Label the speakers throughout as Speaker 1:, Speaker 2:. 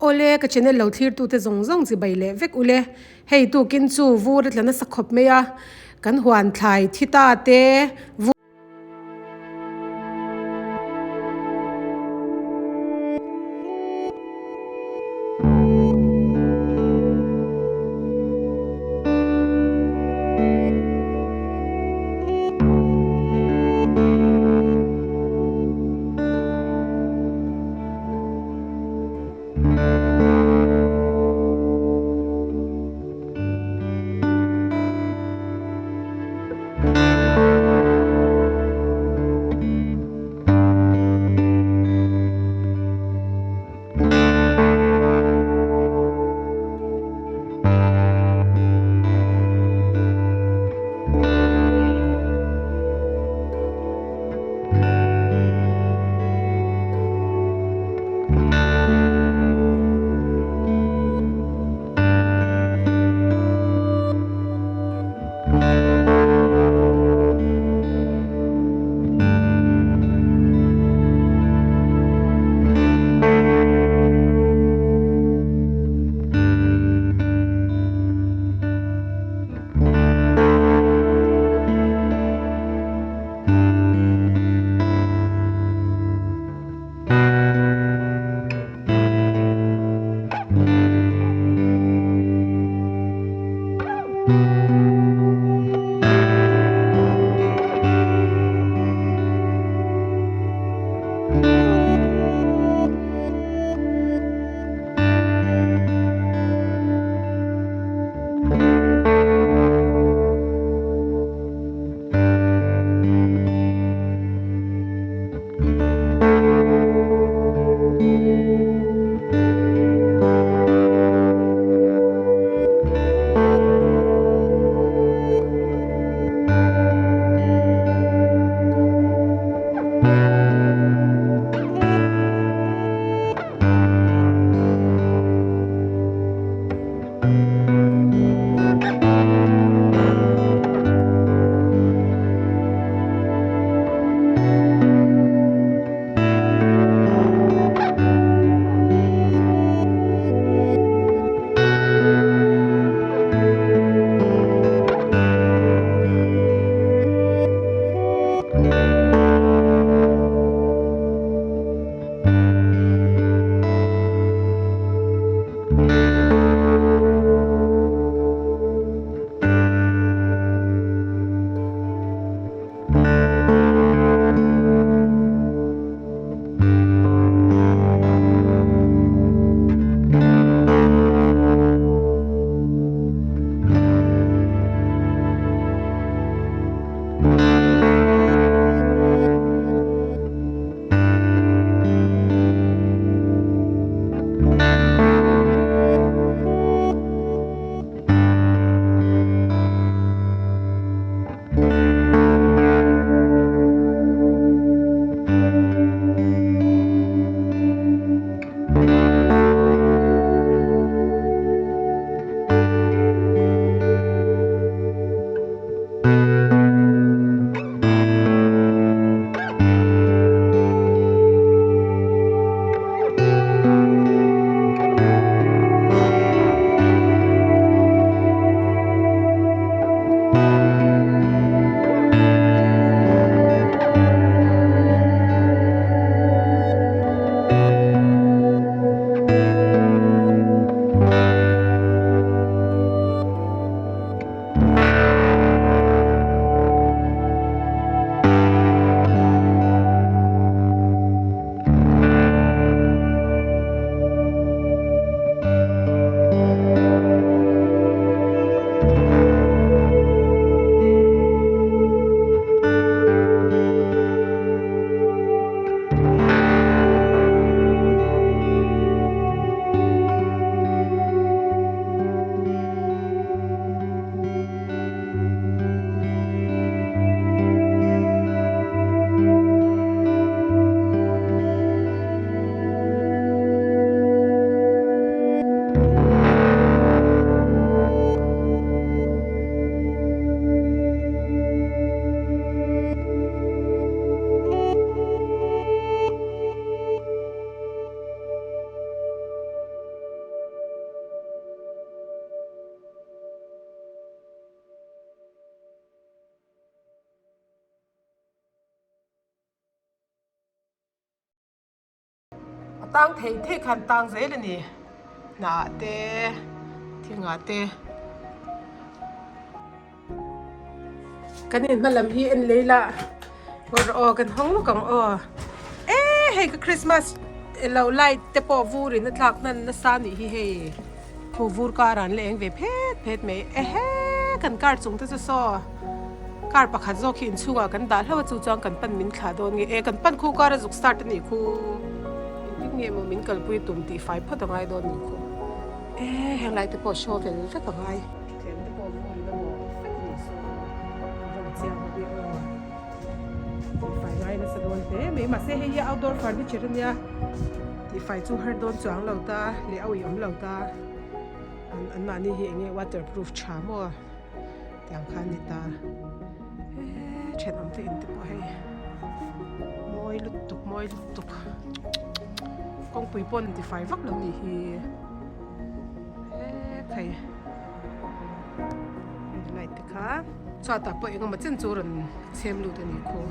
Speaker 1: Awle, ka channel lo thlir tute zawng zawng chibai leh vek ule. Hei tukin chu vur a tla nasa khawp mai a, kan huan thlai thi ta te vur. Tang thei thei khan tang zel a ni. Hnah te, thingah te. Kan inhma lam hi en lei la awr aw kan hawng lawk ang aw. E hei ka Christmas lo light te pawh vur in a tlak hnan nasa a nih hi hei. Khu vur kar ah an la eng ve phet phet mai. Ehe kan car chung te chu saw car pakhat zawk hi inchhungah kan dah hlauh a chu chuan kan pan min thlah dawn nge. E kan pan khu kar a zuk start a nih khu. Engtin nge maw min kalpui tum tih fai phawt a ngai dawn nih khu. E heng lai te pawh show vel vek a ngai. Tlem te pawh vur in a maw vek ni saw a van chiang lo bik aw. Tihfai ngai nasa dawn hle mai mahse hei hi outdoor furniture ania tihfai chu har dawn chuang lo ta leh a uih awm lo ta an an mahni hi eng nge waterproof tha maw tiang khan ni ta eee thenawm te in te pawh hei mawi lutuk mawi lutuk kawngpui pawh an tifai vak lo nih hi eee khai. Light te kha chhuatah pawh engemaw chen chu rawn chhem lut a nih khu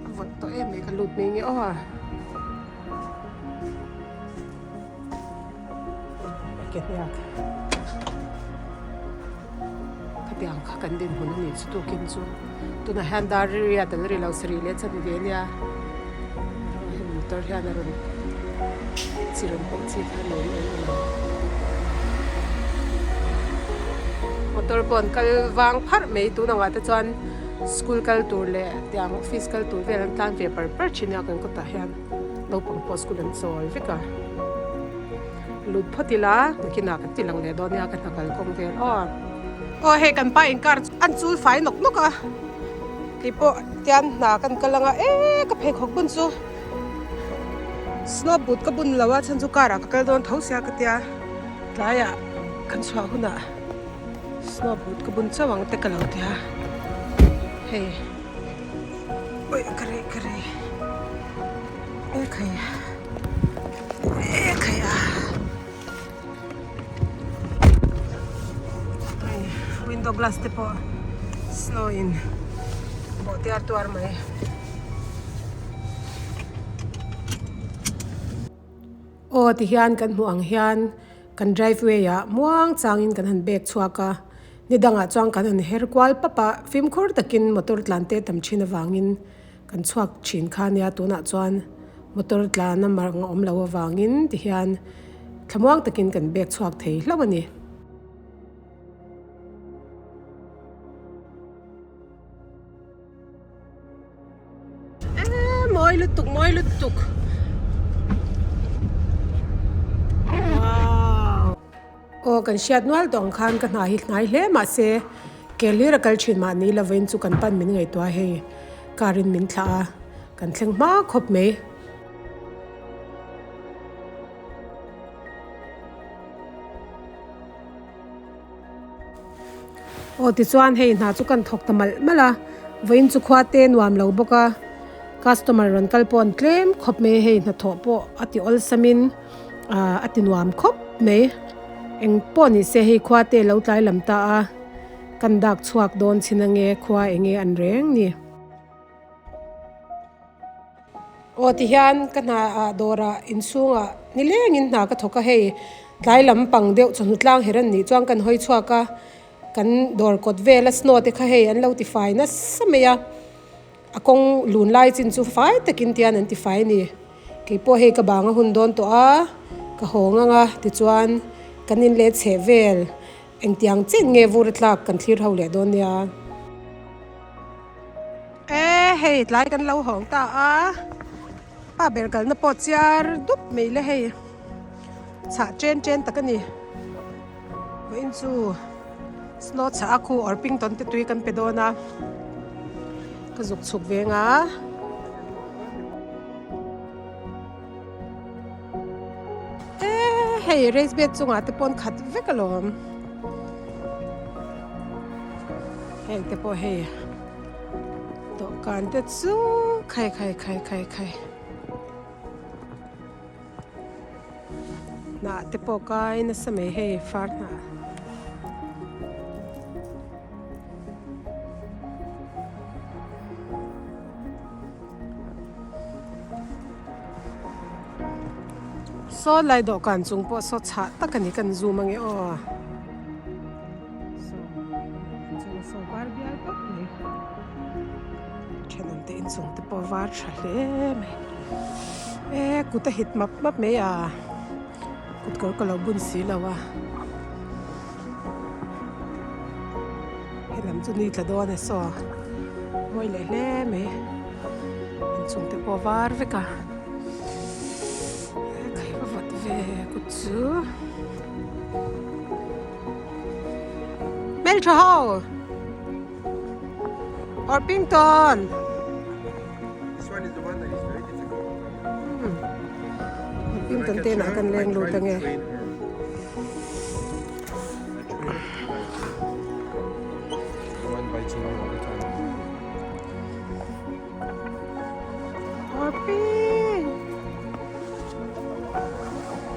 Speaker 1: a vawt tawh em mai ka lut mai nge aw ke hniak khatiang kha kan dinhmun a nih chu tukin chu tunah hian dar riat an ri lo sarih leh chan ve ania hemi motor hian a rawn chi rawn pawh chi kha a ni em em lo motor pawh an kal vang pharh mai tun angah te chuan school kal tur leh tiang office kal tur vel an tlan ve par par thin a kan kawtah hian naupang pawh school an chawl vek a lut phawt ila nakinah kan ti lang leh dawn nia ka hna kal kawng vel aw. Aw hei kan pa inkar an chul fai nawk nawk a keipawh tian hna kan kal anga e ka pheikhawk bun chu snow boot ka bun lo a chhan chu car ah ka kal dawn tho sia ka tia tlaiah kan chhuah hunah snow boot ka bun chauh ang te ka lo tia hei ui ka rei ka rei e khai e khai a. Window glass te pawh snow in bawh tiar tuar mai. Aw ti hian kan hmuh ang hian kan driveway ah muang changin kan han bag chhuak a ni dangah chuan kan han her kual pap a fimkhur takin motor tlan te tam thin avangin kan chhuak thin kha nia tunah chuan motor tlan a mar ang awm lo avangin ti hian thlamuang takin kan bag chhuak thei hlauh a ni. Eee mawi lutuk mawi lutuk wow. Aw kan hriat nual tawh ang khan ka hna hi hnai hle mahse ke hlir a kal thin mahni lovin chu kan pan min ngaihtuah a hei car in min thlah a kan thleng hma khawp mai. Aw tichuan hei hna chu kan thawk ta malh malh a vawiin chu khua te nuam lo bawk a customer rawn kal pawh an tlem khawp mai a hei hnathawh pawh a ti awlsam in ah a ti nuam khawp mai eng pawh ni se hei khua te lo tlai lam ta a kan dak chhuak dawn chin ange khua eng nge an reng ni. Aw tihian ka hna ah dawrah inchhungah nilengin hna ka thawk a hei tlai lampang deuh chawhnu tlang her an nih chuan kan hawi chhuak a kan dawr kawt vela snow te kha hei an lo tifai nasa mai a a kawng lun lai chin chu fai takin tian an tifai a ni keipawh hei ka bang a hun dawn tawh a ka hawng ang a tichuan kan inlet chheh vel Engtiang chin nge vur a tlak kan thlir ho leh dawn nia. E hei tlai kan lo hawng ta a, pa ber kalna pawh chiar dup mai le hei chhah chen chen tak a ni. Vawiin chu snow chhah a khu Orpington te tui kan pe dawn a, ka zuk chhuk veng a. E hei race bed chungah te pawn khat vek alawm heng te pawh hei dawhkan te chu khai khai khai khai khai hnah te pawh kai nasa mai hei far hnah. Saw lai dawhkan chung pawh saw chhah tak a ni kan zoom ange aw. Saw inchung saw var bial pawp mai. Thenawm te inchung te pawh var tha hle mai. E kut a hit map map mai a kut kawr ka lo bun si lo a. Helam chu ni tla dawn e saw mawi leh hle mai inchung te pawh var vek a khai va vat ve kut chu hmeltha ho Orpington Orpington te inah kan leng lut ange.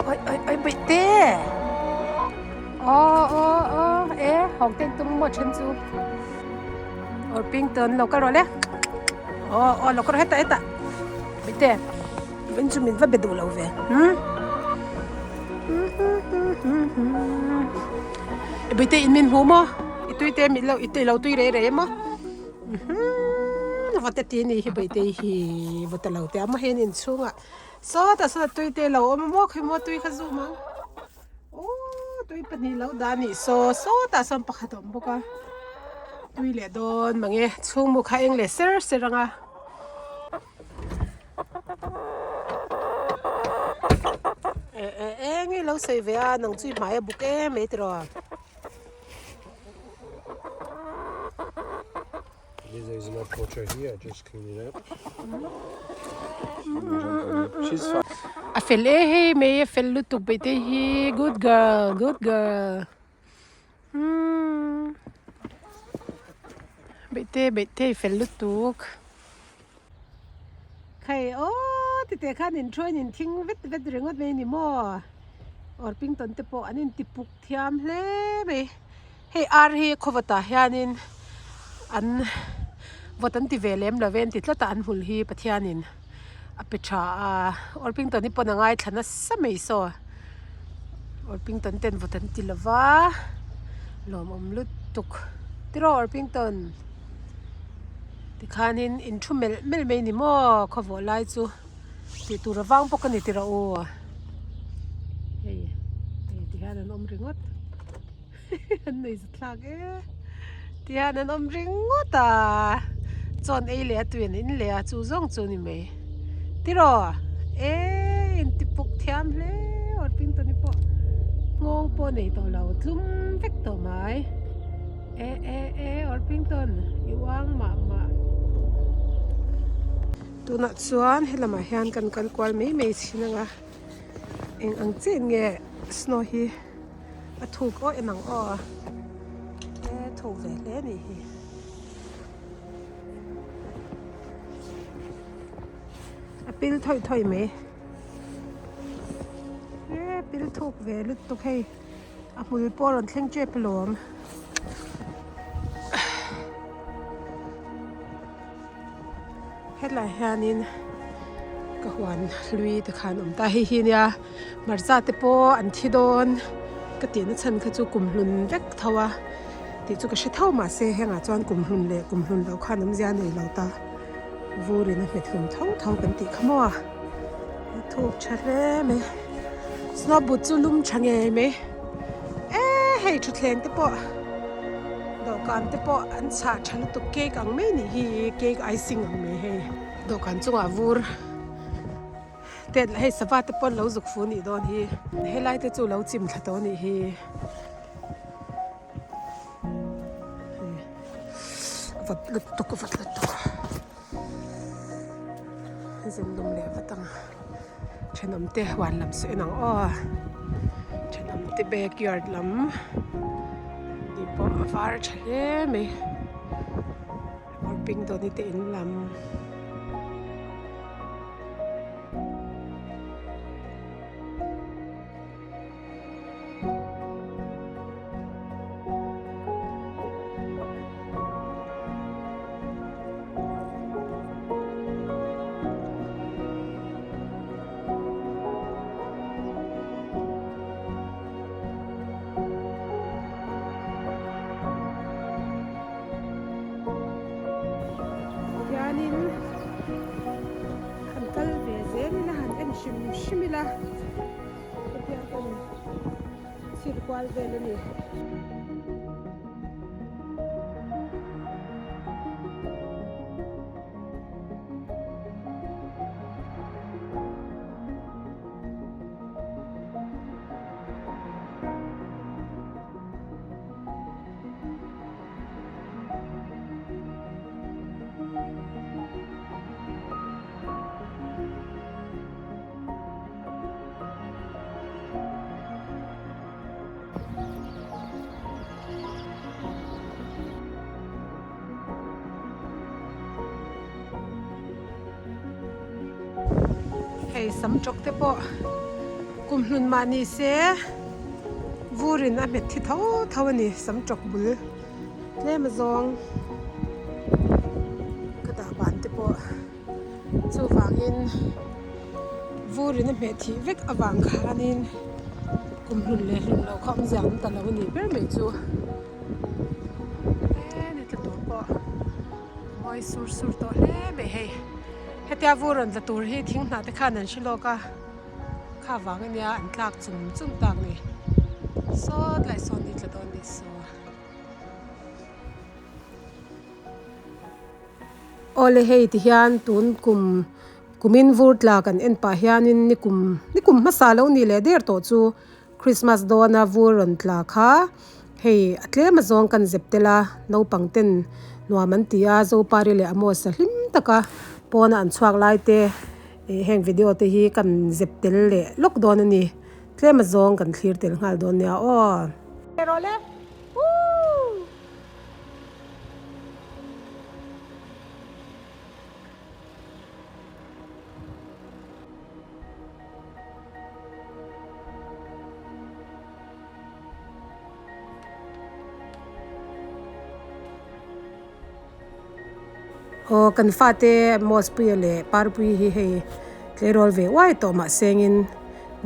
Speaker 1: Oi oi oi bawihte aw aw aw e hawng te tum maw then chu Orpington lo kal rawh le aw aw lo kal rawh hetah hetah bawihte. Vawin chu min va be duh lo ve hmm Bawihte in min hmu maw i tui te min lo i tui lo tui rei rei maw umm vawte ti ni hi bawihte hi vawte lo te a maw hian inchhungah sawtah sawtah tui te lo awm a maw khi maw tui kha zum ang aww tui pahnih lo dah a nih saw sawtah sawn pakhat a awm bawk a tui leh dawn mange chhungmu kha eng leh ser ser ang a. Eh eh eh nge lo sawi ve a nang chu i hmai a buk em mai tiraw.
Speaker 2: There is no culture here, just clean it up. She's fine.
Speaker 1: A fel e hei mai a fel lutuk beih te hi good girl good girl. Umm beihte beihte i fel lutuk khai aw titeh khan in thuain in thing vet vet ringawt mai a ni maw Orpington te pawh an inti puk thiam hle mai hei ar hi khawvawtah hianin an vawt an ti ve lem lo ve an ti tlat a an hmul hi Pathianin a pe tha a Orpington hi pawn a ngaithla nasa mai saw. Orpington ten vawt an ti lova lawmawm lutuk tiraw Orpington tikhanin in thu melh melh mai ni maw khawvawh lai chu tih tur a vang bawk a ni tiraw u hei hei tihian an awm ringawt an nei za thlak e tihian an awm ringawt a chawn ei leh a tui an in leh a chu zawng chu a ni mai tiraw e inti puk thiam hle Orpington-i pawh nghawng pawh a nei tawh lo tlum vek tawh mai e e e Orpington i uang mah mah tunah chuan helamah hian kan kal kual mai mai thin ang a eng ang chiah in nge snow hi. A thuk aw em ang aw e thuk ve hle a nih hi. A pil thawih thawih mai e pil thuk ve lutuk hei a hmul pawh a rawn thleng tep alawm. Hetlai hianin ka huan hlui te khan awm ta hei hi nia hmarcha te pawh an thi dawn ka tihna chhan kha chu kum hlun vek tho a tih chu ka hre tho mahse hengah chuan kum hlun leh kum hlun loh khan awmzia a nei lo ta vurin a hmet hlum tho tho kan tih kha maw a thuk tha hle mai snow but chu lum tha ngei mai e hei thutthleng te pawh. Dawhkan te pawh an chhah tha lutuk cake ang mai nih hi cake icing ang mai hei dawhkan chungah vur tet leh hei sava te pawh an lo zuk fu nih dawn hi helai te chu lo chim thla tawh nih hi vat lutuk vat lutuk zin lum leh vat ang thenawm te huan lam sawi ang aw thenawm te backyard lam tih pawh a var tha hle mai kawr pink dawn hi te in lam. kual vel a ni. Hei sam tawk te pawh kum hlun mah ni se vurin a hmet thi tho tho a ni sam tawk bul tlem azawng ka dah ban te pawh chuvangin vurin a hmeh thih vek avang khanin kum hlun leh hlun loh kha awmzia an ta lo a nih ber mai chu he ni tla tur pawh mawi sur sur tawh hle mai hei hetia vur rawn tla tur hi thing hnah te khan an hre lawk a kha vang ania an tlak chum chum tak ni sawt lai sawn ni tla dawn ni saw. Awle hei ti hian tun kum kumin vur tla kan en pah hianin ni kum ni kum hmasa lo nih leh der tawh chu Christmas dawna vur rawn tla kha hei a tlem azawng kan zep tel a naupang ten nuam an ti a Zopari leh Amos a hlim taka pawna an chhuak lai te ih heng video te hi kan zep tel leh lawk dawn a ni tlem azawng kan thlir tel nghal dawn nia aw. Aw kan fate Mospuia leh Parpuii hi hei tleirawl ve uai tawh mah sengin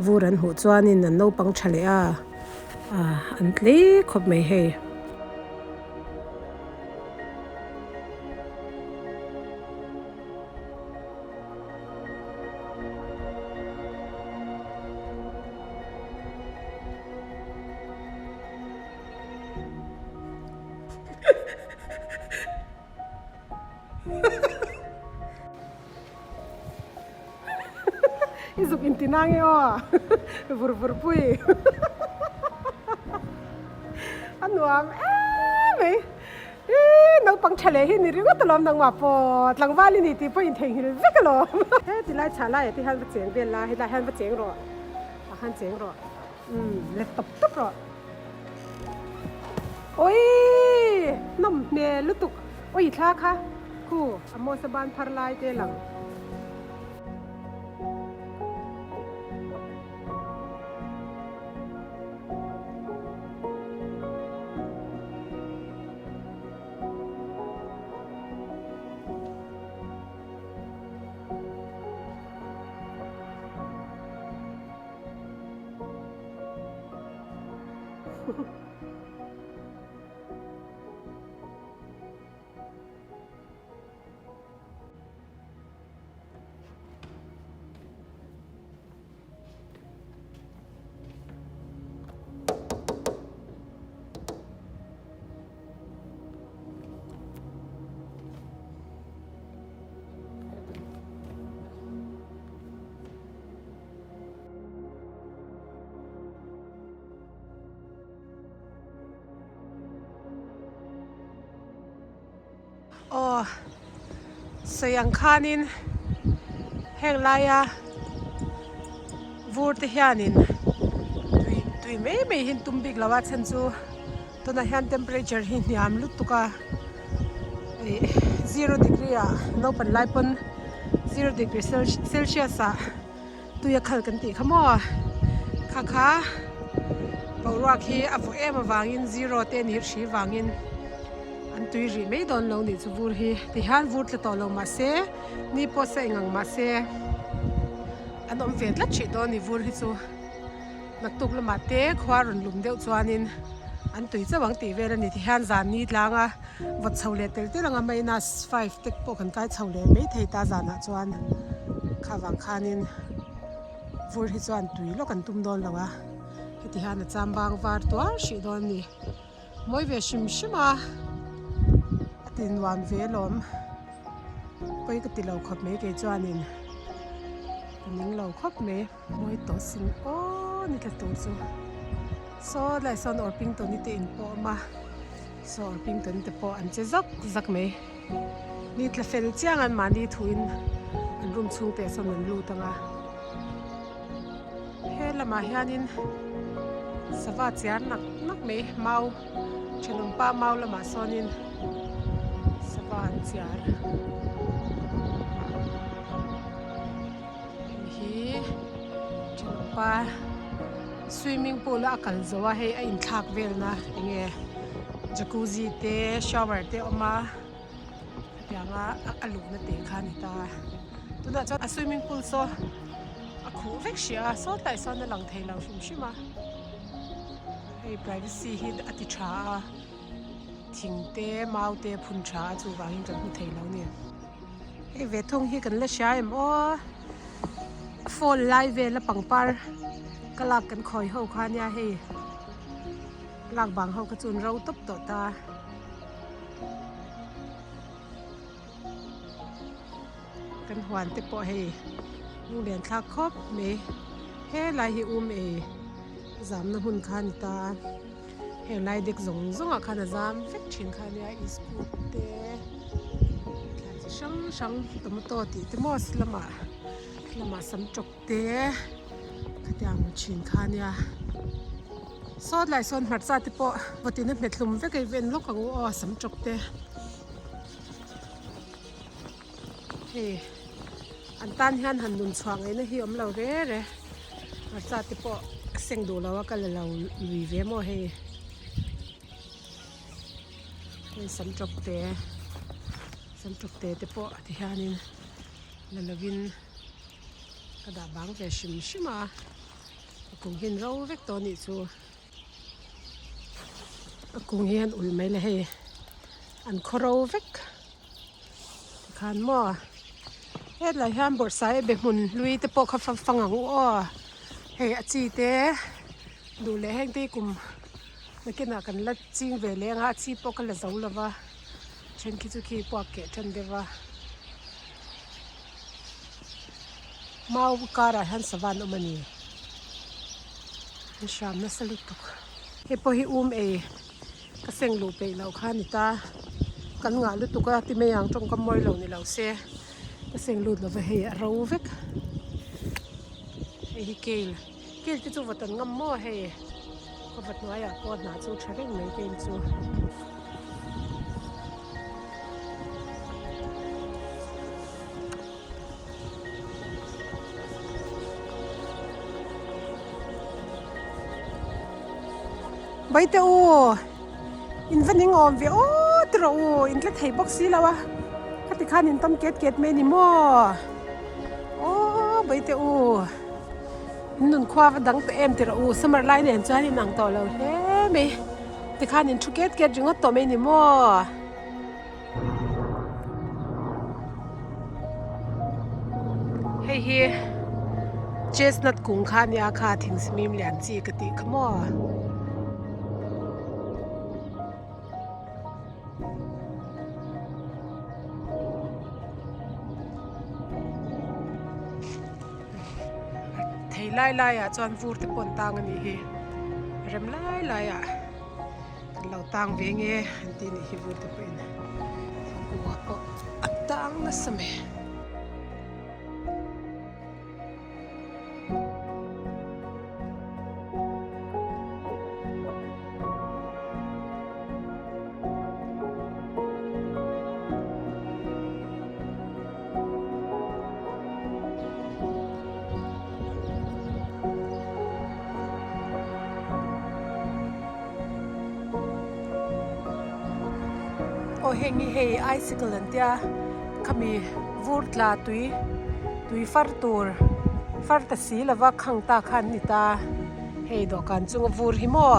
Speaker 1: vur an hmuh chuanin an naupang tha leh a an tlei khawp mai hei. I zuk inti nang e aw vur vur pui a nuam em mai ih naupang tha leh hi ni ringawt alawm nangmah pawh tlangval i ni tih pawh intheihnghilh vek alawm he tilai chhah laiah te hian va cheng vel la helaiah hian va cheng rawh ah khan cheng rawh. Umm let tawp tawp rawh. Awii hnawm hmel lutuk awi thla kha khu a Mawsa ban phar lai te lang. Aw sawi ang khanin heng laia vur te hianin tui tui mai mai hi an tum bik lo a chhan chu tunah hian temperature hi hniam lutuk a ih zero degree ah naupang lai pawn zero degree celsius ah. Tui a khal kan tih kha maw? Kha kha boruak hi a vawh em avangin zero te ni hri vangin an tui rih mai dawn lo nih chu vur hi tihian vur tla tawh lo mahse ni pawh sa engang mahse an awm ve tlat hrih dawn ni vur hi chu naktuk lamah te khua rawn lum deuh chuanin an tui chauh ang tih vel a ni tihian zan ni tlang a vawt chho leh tel tel anga minus five te pawh kan kai chho leh mai thei ta zanah chuan kha vang khanin vur hi chuan tui lawk an tum dawn lo a. Heti hian a cham bang var tuar hrih dawn a ni. Mawi ve hrim hrim a, a ti nuam ve alawm. Pawi ka ti lo khawp mai kei chuanin ka ning lo khawp mai. Mawi tawh sin aw ni tla tur chu. Saw lai sawn Orpington te in pawh a awm a, saw Orpington te pawh an che zak zak mai. Ni tla fel chiang an mahni thuin an room chhung te ah sawn an lut ang a. He lamah hianin sava chiar nak nak mai mau thenawm pa mau lamah sawnin sava an chiar. Hei hi thenawm pa swimming pool a a kal zo a hei a inthlak velna enge jacuzzi te shower te a awm a hetianga a luhna te kha a ni ta tunah chuan a swimming pool saw a khuh vek hrih a sawtlai sawn a lang thei lo hrim hrim a hei privacy hi a ti tha a thing te mau te a phun tha a chuvangin kan hmu thei lo a ni. Hei ve thung hi kan la hria em aw fall lai vela pangpar ka lak kan khawi ho kha nia hei lak bang ho kha chu an ro tawp tawh ta kan huan te pawh hei lunglen thlak khawp mai helai hi um ei zamna hmun kha a ni ta heng lai dek zawng zawng ah khan a zam vek thin kha ania iskut te thlai chi hrang hrang tomato tih te maw lamah lamah sam tawk te khatiang thin kha ania saw tlai sawn hmarcha te pawh vawtin a hmet hlum vek a i ven lawk ang u aw sam tawk te hei an tan hian han nun chhuah ngaihna hi awm lo re re hmarcha te pawh a seng duh lo a ka la lo lui ve maw hei hei sam tawp te sam tawp te te pawh ti hianin la lovin ka dah bang ve hrim hrim a a kung hi an ro vek tawh a nih chu. A kung hi an ulh mai le hei an khaw ro vek tikhan maw hetlai hian bawrhsai be hmun hlui te pawh kha fang ang u aw hei a chi te duh leh heng te hi kum nakinah kan la ching ve leh ang a a chi pawh ka la zo lo va then khi chu khi puak keh tan deuh a mau karah hian sava an awm a ni. An hram nasa lutuk. Hei pawh hi um ei ka seng luh peih loh kha a ni ta. Kan ngah lutuk a ti mai ang tawngkam mawi lo ni lo se ka seng lut lova hei a ro vek. Hei hi kel kel te chu vawt an ngam maw hei ka vawt hnuaiah pawh hnah chu tha reng mai kel chu. Baite u in va ning awm ve aw ti rawh u in tla thei bawk si lo a khati khan in tam ket ket mai ni maw aw baite u in nun khua va dang tawh em ti rawh u summer lai nen chuan in ang tawh lo hle mai tikhan in thu ket ket ringawt tawh mai ni maw. Hei hi chestnut kung kha a nia kha thing sihmim lian chi ka tih kha maw. Thei lai lai ah chuan vur te pawh an tang a nih hi rem lai lai ah. Kan lo tang ve nge an tih nih hi vur te pawhin thingkung ah pawh a tang nasa mai. Aw heng hi hei icicle an tia khami vur tla tui tui far tur far ta si lova khang ta kha an ni ta hei dawhkan chunga vur hi maw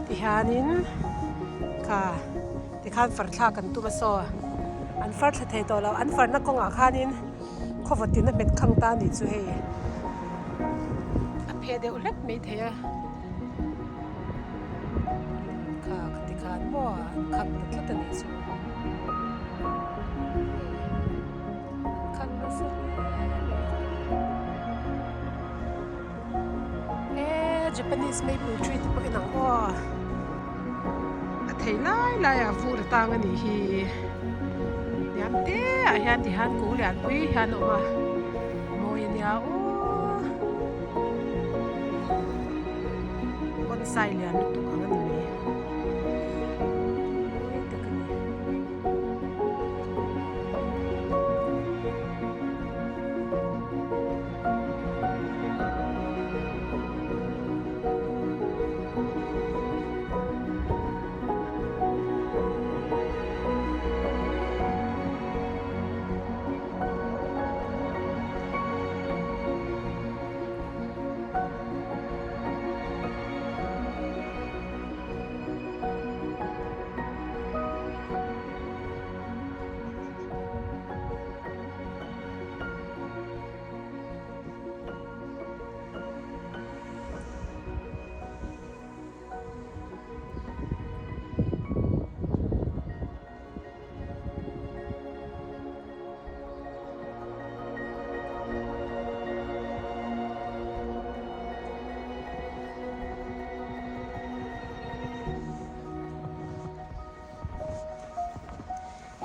Speaker 1: tihianin kha tikhan far thlak an tum a saw an far thla thei tawh lo an farna kawngah khanin khawvawtin a hmet khang ta a nih chu hei a phe deuh hlek mai thei a. Kha khati khan maw an khak ta tlat a nih chu. Hei an khak nasa hle mai. E Japanese maple tree te pawh en ang aw. A thei lai lai ah vur a tang a nih hi. Hniam te ah hian ti hian kung lian pui hian a awm a. Mawi a nia aw. Bonsai lian lutuk ang a ni mai. Mawi tak a ni.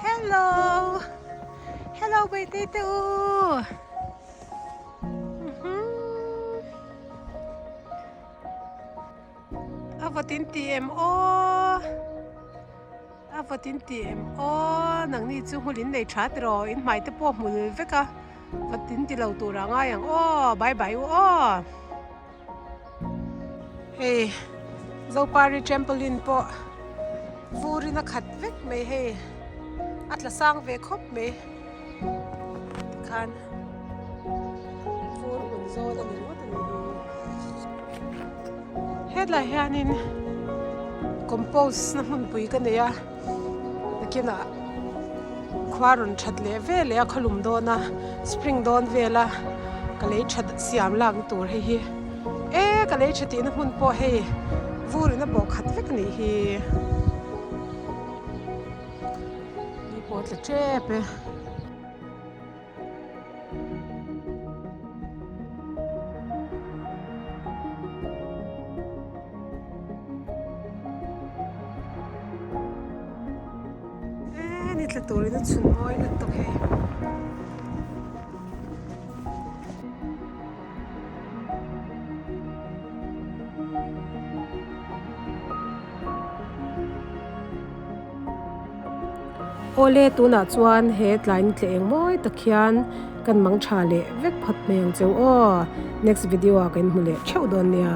Speaker 1: Hello Hello bawihtei te u A vawt in ti em aw A vawt in ti em aw nangni chu hmul in nei tha tiraw in hmai te pawh hmul vek a vawt in ti lo tur a ngai ang aw bye bye u aw. Hei Zopari trampoline pawh vurin a khat vek mai hei a tla sang ve khawp mai tikhan vur hmun zawl a ni ringawt a ni hi hetlai hianin compose na hmunpui ka nei a nakinah khua rawn that leh vel leh a khawlum dawn a spring dawn vel a ka lei that siam lak na tur hei hi e ka lei tha tihna hmun pawh hei vur in a bawh khat vek a nih hi ni pawh a tla tep e. E ni tla turin a chhun mawi lutuk hei. Awle tunah chuan he tlain tle eng mawi tak hian kan mang tha leh vek phawt mai ang cheu aw next video ah kan hmu leh theuh dawn nia.